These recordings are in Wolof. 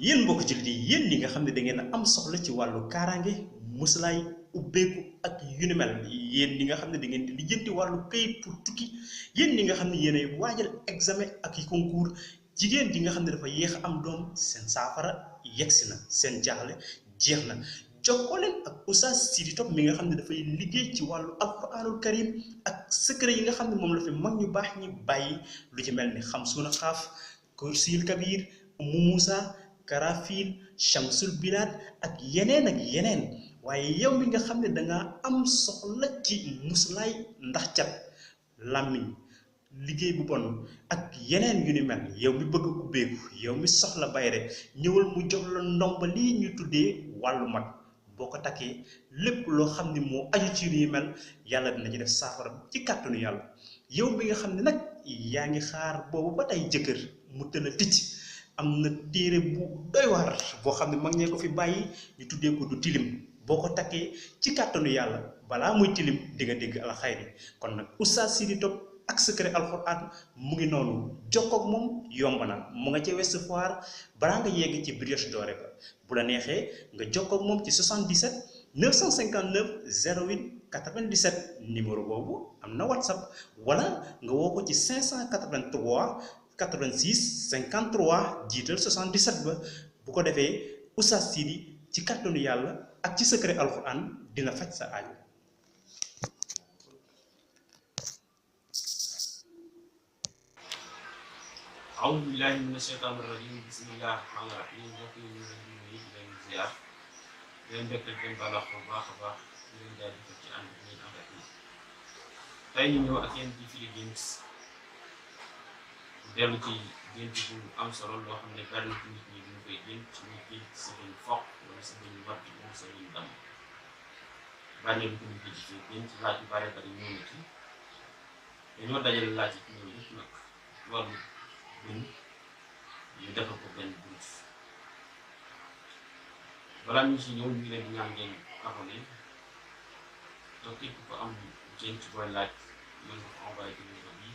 yéen mbokk jullit yi yéen ñi nga xam ne da ngeen a am soxla ci wàllu kaaraange musalaay ubbeeku ak yu ni mel yéen ñi nga xam ne da ngeen di lijjanti wàllu kayit pour tukki yéen ñi nga xam ne yéenay waajal examen ak i concours jigéen ji nga xam ne dafa yéex a am doom seen saafara yegsi na seen jaaxle jeex na jokkoo leen ak Oustaz Sidy Top mi nga xam ne dafay liggéey ci wàllu alquranul karim ak secret yi nga xam ne moom la fi mag ñu baax ñi bàyyi lu ci mel ni xam suuna xaaf kursil kabir umu Moussa karafil shamsul bilad ak yeneen waaye yow mi nga xam ne danga am soxla ci muslaay ndax cat làmmiñ liggéey bu bon ak yeneen yu ni mel yow mi bëgg ubbeeku yow mi soxla bayre ñëwal mu jox la ndomba lii ñu tuddee wàllu mag boo ko takkee lépp loo xam ne moo aju ci yu mel yàlla dina ci def saafara ci kàttanu yàlla yow bi nga xam ne nag yaa ngi xaar boobu ba tey jëkkër mu tëla ticc am na téere bu doy waar boo xam ne mag ñee ko fi bàyyi ñu tuddee ko du tilim boo ko takkee ci kàttanu yàlla balaa muy tilim di nga dégg alxayri kon nag Oustaz Sidy Top ak secret alxuraan mu ngi noonu jokkoog moom yomb na mu nga ca Ouest Foire balaa nga yegg ci Brioche Dorée ba bu la neexee nga jokkoog moom ci 77 959 08 97 numéro boobu am na WhatsApp wala nga woo ko ci 583 86 53 jiital 77 ba bu ko defee Oustaz Sidy ci kàttanu yàlla ak ci secret alxuraan dina faj sa aajo. أعوذ بالله من الشيطان الرجيم بسم الله الرحمن الرحيم mbokk yi ñu ngi leen di nuyu di leen ziar di leen mbégte di leen baax a baax di leen jaajëfal ci ànd bi ngeen ànd ak ñi tey ñu ñëw ak yéen di firi gént dellu ci gént bu am solo loo xam ne bari na ci nit ñi duñu koy gént ci nit ñi sa bëñ foq wala sa bëñ watt wala sa bëñ damm bari na ñu ko ci gént laaj yu bare bari ñëw na ci dañoo dajale laaj yi ñëw yëpp nag loolu buñ ñu defal ko benn bunt balaa ñu si ñëw ñu ngi leen di ñaan ngeen abonné te képp ko am gént booy laaj mën nga ko envoyé ci numéro bi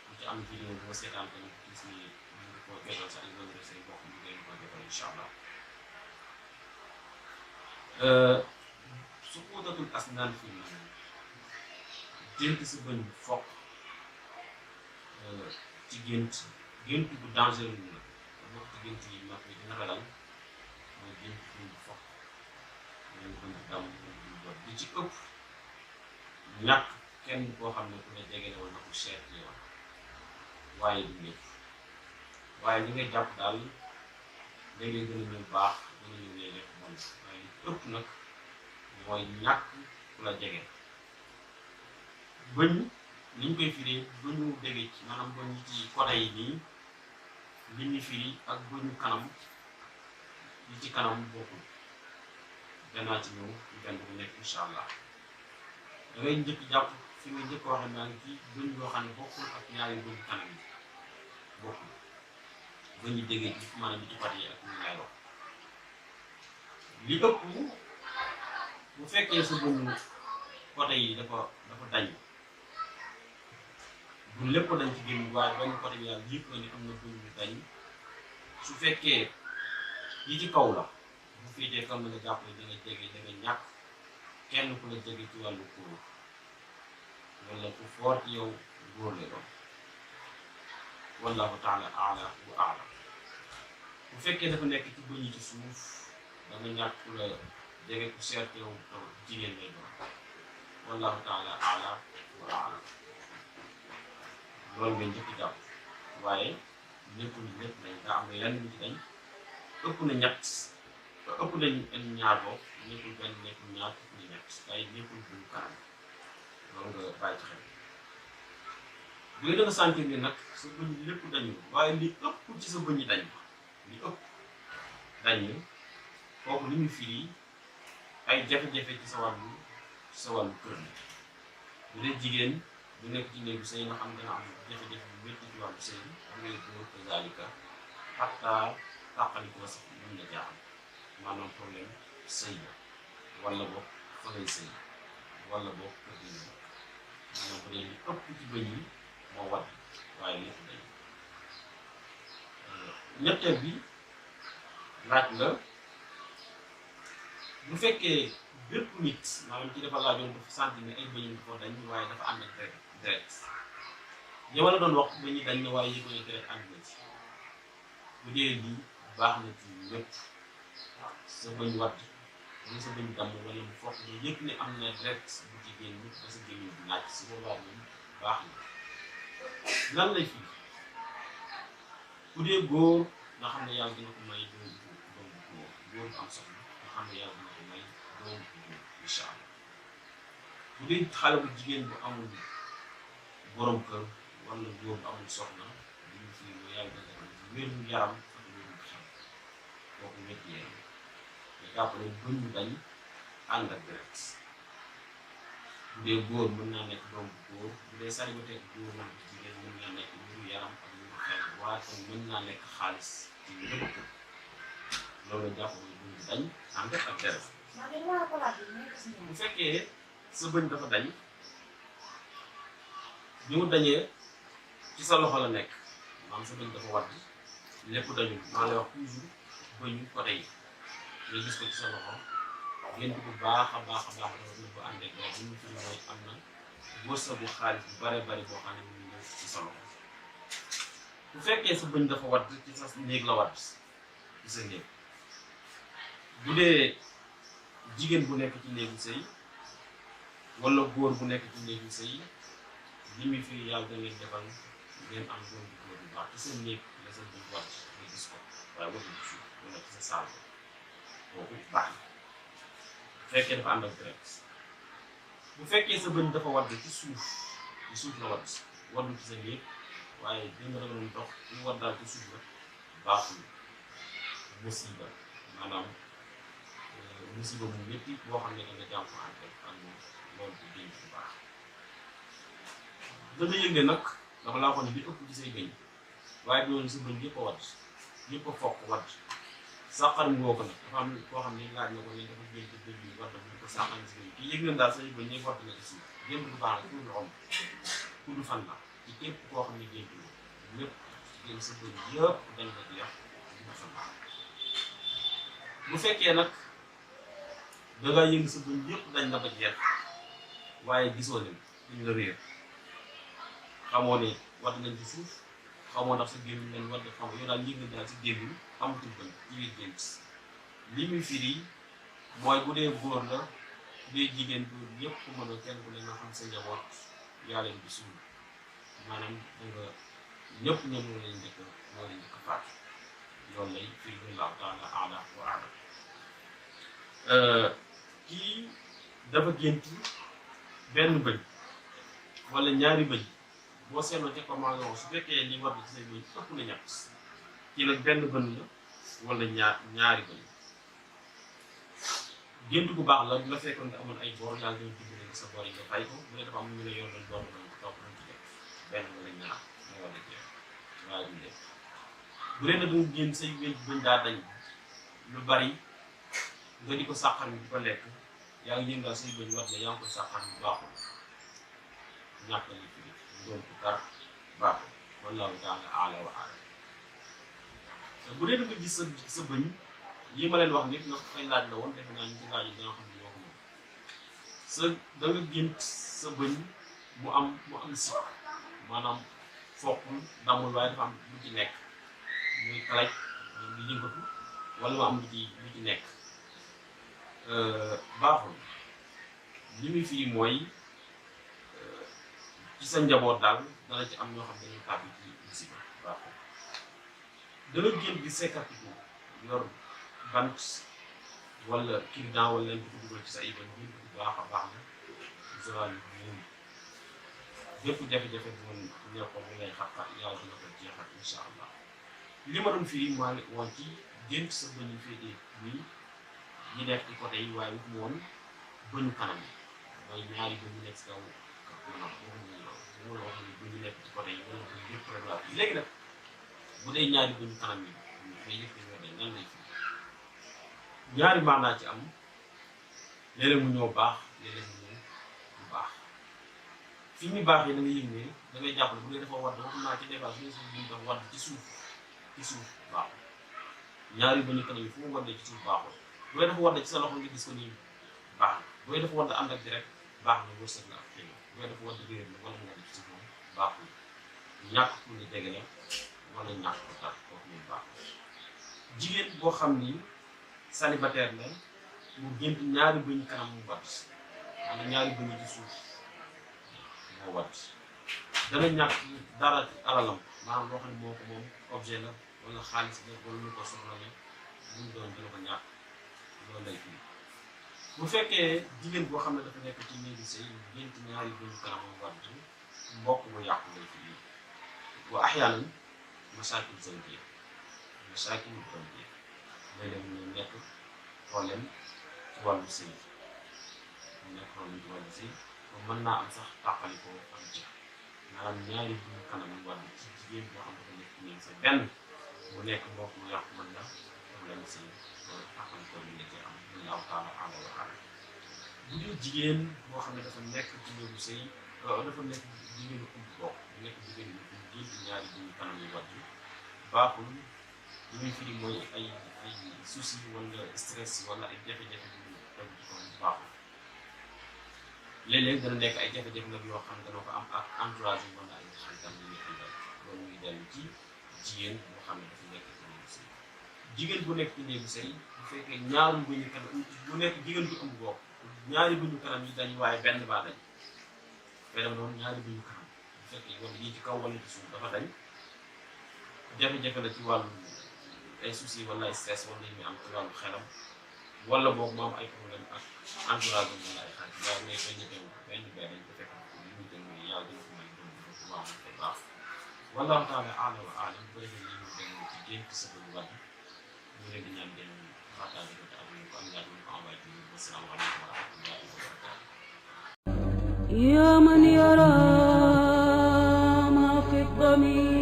mu ci am vidéo boo seetaan tamit gis ni mën nga koo jotal sa ay say mbokk ñu leen ko jotal incha allah su wutatul asnaan fi na gént sa bëñ foq ci gént bu dangereux la bokk ci gént yi mag yi dina ragal mooy gént bu foq leen ko dam di ci ëpp ñàkk kenn koo xam ne ku la jege la wala ku cher ci yow waaye du lépp waaye li nga jàpp daal léeg-léeg gën a ñëw baax gën a ñëw léeg-léeg bon waaye li ëpp nag mooy ñàkk ku la jege bëñ li ñu koy firi bëñu déggee ci maanaam bëñ ci côté yi nii li ñu firi ak bëñu kanam li ci kanam bokkul danaa ci ñëw benn bu nekk incha allah da ngay njëkk jàpp fi nga njëkk waxee naa ngi ci bëñ yoo xam ne bokkul ak ñaari bëñu kanam yi bokkul bëñu déggee ci maanaam li ci côté yi ak ñu lay wax li ëpp bu fekkee sa bëñu côté yi dafa dañ bu lépp dañ ci génn waaye benn côté bi yàlla yëpp ni am na bëñ yu dañ su fekkee yi ci kaw la bu féetee kaw na nga jàpp ne da nga jege da nga ñàkk kenn ku la jege ci wàllu góor wala ku foor ci yow góor la doon wallahu taala aala wa aala bu fekkee dafa nekk ci bëñ yi ci suuf da nga ñàkk ku la jege ku seer ci yow jigéen lay doon wallahu taala aala wa aala loolu nga njëkk jàpp waaye nekkul lépp dañ daa am lenn lu ci dañ ëpp na ñett ëpp nañ ñaar boobu nekkul benn nekkul ñaar ëpp na ñett waaye nekkul buñu kanam loolu nga bàyyi ci xel bu dee da nga sentir ni nag sa bëñ lépp dañu waaye li ëpp ci sa bëñ dañ li ëpp dañu kooku li ñu firi ay jafe-jafe ci sa wàllu kër la bu dee jigéen bu nekk ci néegu sëy nga xam dana am jafe-jafe bu métti ci wàllu sëy am ngay góor ko zalika xataa tàqalikoo sax mën na jaaxal maanaam problème sëy la wala boog fa ngay sëy wala boog kër gi nga maanaam bu dee li ëpp ci bëñ yi moo wat waaye lépp dañ ñetteel bi laaj la bu fekkee bépp nit maanaam ci dafa laajoon dafa sentir ne ay bëñam dafa dañ waaye dafa ànd ak deret yow la doon wax bëñ dañ ne waaye yëgoo ne deret ànd na ci bu dee lii baax na ci lépp sa bëñ watt wala sa bëñ damm wala mu fokk nga yëg ne am na deret bu ci génn ba sa gémmiñ bi naaj si boobaa moom baax na lan lay fii bu dee góor nga xam ne yàlla dina ko may doom bu góor bu am soxna nga xam ne yàlla dina ko may doom bu góor incha allah bu dee xale bu jigéen bu amul borom kër wala góor bu amul soxna duñu fii lu yàlla dina ko wéru yaram ak wéru xel kooku métti yaram nga jàppale bëñ bu dañ ànd ak deret bu dee góor mën naa nekk doom bu góor bu dee célibataire góor wala bu jigéen mën naa nekk wéru yaram ak wéru xel waaye tam mën naa nekk xaalis ci lépp loolu jàppale bëñ bu dañ ànd ak deret bu fekkee sa bëñ dafa dañ bi mu dañee ci sa loxo la nekk maanaam sa bëñ dafa wadd lépp dañu maa lay wax toujours bëñu côté yi nga gis ko ci sa loxo gént bu baax a baax a baax loolu bu ànd ak dara bu ñu fi mooy am na wërsëg bu xaalis bu bare bari boo xam ne mu ngi ñëw ci sa loxo bu fekkee sa bëñ dafa wadd ci sa néeg la wadd ci sa néeg bu dee jigéen bu nekk ci néegu sëy wala góor bu nekk ci néegu sëy li muy fii yàlla da ngeen defal ngeen am doom bu góor bu baax ci sa néeg la sa bëñ wadd nga gis ko waaye watu ci suuf wala ci sa saal boobu baax na bu fekkee dafa ànd ak deret bu fekkee sa bëñ dafa wadd ci suuf la wadd ci sa néeg waaye dina la doon dox ñu war daal ci suuf la baaxul musiba maanaam musiba mu métti boo xam ne da nga jànkuwante ak moom loolu du génn bu baax dana yëg ne nag dafa laa ko ne li ëpp ci say bëñ waaye doon sa bëñ yëpp a wadd yëpp a fokk wadd sàqar ngoo ko nag dafa am koo xam ne laaj na ko ne dafa génn bëñ bi wadd bu ko sàqar si bëñ kii yëg na daal say bëñ ñëpp wadd na ci suuf génn bu baax la tuuti xom tuuti fan la ci képp koo xam ne génn lépp génn sa bëñ yëpp dañ ko jeex du fan la bu fekkee nag da ngaa yëngu sa bëñ yëpp dañ la ba jeex waaye gisoo leen duñ la réer xamoo ne wadd nañ ci suuf xamoo ndax sa gémmiñ lañ wadd xam yow daal yëngu daal si gémmiñ amatul bëñ ci biir gént li muy firi mooy bu dee góor la bu dee jigéen góor yëpp ku mën a kenn ku ne nga xam sa njaboot yaa leen di suul maanaam da nga ñëpp ñoom ñoo leen njëkk faatu loolu lay firi wallahu taala aala wa alam kii dafa gént benn bëñ wala ñaari bëñ boo seetloo ca commencement su fekkee li war ci say bëñ ëpp na ñett kii nag benn bëñ la wala ñaari bëñ gént bu baax la bu la fekkoon nga amoon ay bor yàlla dina dimbali sa bor yi nga fay ko bu dee dafa am ñu la yor doon bor doon topp nañ ci def benn wala ñaar moo war a jeex waaye du def bu dee nag danga génn say bëñ daa dañ lu bari nga di ko sàqar mi di ko lekk yaa ngi yëngal say bëñ wat la yaa ngi ko sàqar mi baaxul ñàkk la fi doon ko tar baaxul wallahu taala aala wa alam bu dee da nga gis sa bëñ yi ma leen wax nit nga fay laaj la woon defe naa ñu ci laaj yi danga xam ne ñoo ko moom sa da nga gént sa bëñ mu am si maanaam fokkul damul waaye dafa am lu ci nekk muy kalaj lu yëngatu wala mu am lu ci nekk baaxul li muy fii mooy ci sa njaboot daal dana ci am ñoo xam ne dañuy tàbbi ci musiba baaxul dana génn di sekkatiku yor bant wala kirdan wala leen ko dugal ci sa ay bëñ génn bu baax a baax la zawal moom bépp jafe-jafe bu mën ñekkoon mu ngay xat-xat yàlla dina ko jeexal insha allah li ma doon fii maa ngi woon ci gént sa bëñ yi féetee nii ñi nekk ci côté yi waaye waxuma woon bëñu kanam yi mooy ñaari bëñ ñu nekk si kaw waxuma wax ni bëñu nekk ci côté yi wala bëñ yëpp rek laa léegi nag bu dee ñaari bëñu kanam yi day yëpp ñoo day nan lay fi ñaari maanaa ci am léeg-léeg mu ñëw baax léeg-léeg mu ñëw bu baax fi ñu baax yi da nga yëg ne da ngay jàpp ne bu dee dafa wadd waxum naa ci débat su ne suuf bi dafa wadd ci suuf baax ñaari bëñu kanam yi fu mu waddee ci suuf baaxul bu dee dafa waddee ci sa loxo nga gis ko nii baax na bu dee dafa wadd ànd ak direct baax na wërsëg la ak xéewal bu dee dafa wadd réer la wala mu wadd ci suuf moom baaxul ñàkk ku la jege la wala ñàkk ko tax kooku muy baaxul jigéen boo xam ni célibataire la mu gént ñaari bëñ kanam mu wadd wala ñaari bëñ ci suuf moo wadd dana ñàkk dara ci alalam maanaam loo xam ne moo ko moom objet la wala xaalis la wala lu ko soxla la lu mu doon dina ko ñàkk loolu lay firi bu fekkee jigéen boo xam ne dafa nekk ci néegu sëy gént ñaari bëñ kanam mu wadd mbokk bu yàqu lay firi wa ahyaanan masaakil zawjiyya masaakil zawjiyya léeg-léeg mu nekk problème ci wàllu sëy mu nekk problème ci wàllu sëy mën naa am sax tàqalikoo am ci maanaam ñaari bëñ kanam mu wadd ci jigéen boo xam ne dafa nekk ci néegu sëy benn mu nekk mbokk mu yàqu mën na problème sëy loolu tàqalikoo bi nga cee am Allahu taala a'lam wa a'lam bu dee jigéen boo xam ne dafa nekk ci néegu sëy dafa nekk jigéenu umb bokk bu nekk jigéenu umb gént ñaari bëñ kanam yu wadd baaxul li muy firi mooy ay souci wala stress wala ay jafe-jafe yu tegu ci kaw baaxul léeg-léeg dana nekk ay jafe-jafe nag yoo xam ne dana ko am ak entourage yi wala ay xaritam yi ñuy àndal loolu muy dellu ci jigéen boo xam ne dafa nekk ci néegu sëy jigéen bu nekk ci néegu sëy bu fekkee ñaari bëñu kanam bu nekk jigéen bu ëmb bokk ñaari bëñu kanam yi dañ waaye benn baa dañ feneen noonu ñaari bëñu kanam bu fekkee wala yii ci kaw wala ci suuf dafa dañ jafe-jafe la ci wàllu ay soucis wala ay stress wala yi muy am ci wàllu xelam wala boog mu am ay problème ak entourage am wala ay xarit waaye mais benn bee dañ ko fekk li ñu jël mooy yàlla dina ko may doon dina ko waaw te baax wallahu taala a'lam wa a'lam bu ko defee li ñu dem ci gént sa bëgg wadd ñu leen di ñaan dem partage ko te ak ñu ko am ñaar ñu ko envoyé ci ñu asalaamaaleykum wa rahmatullahi wa barakatuh يا من يرى ما في الضمير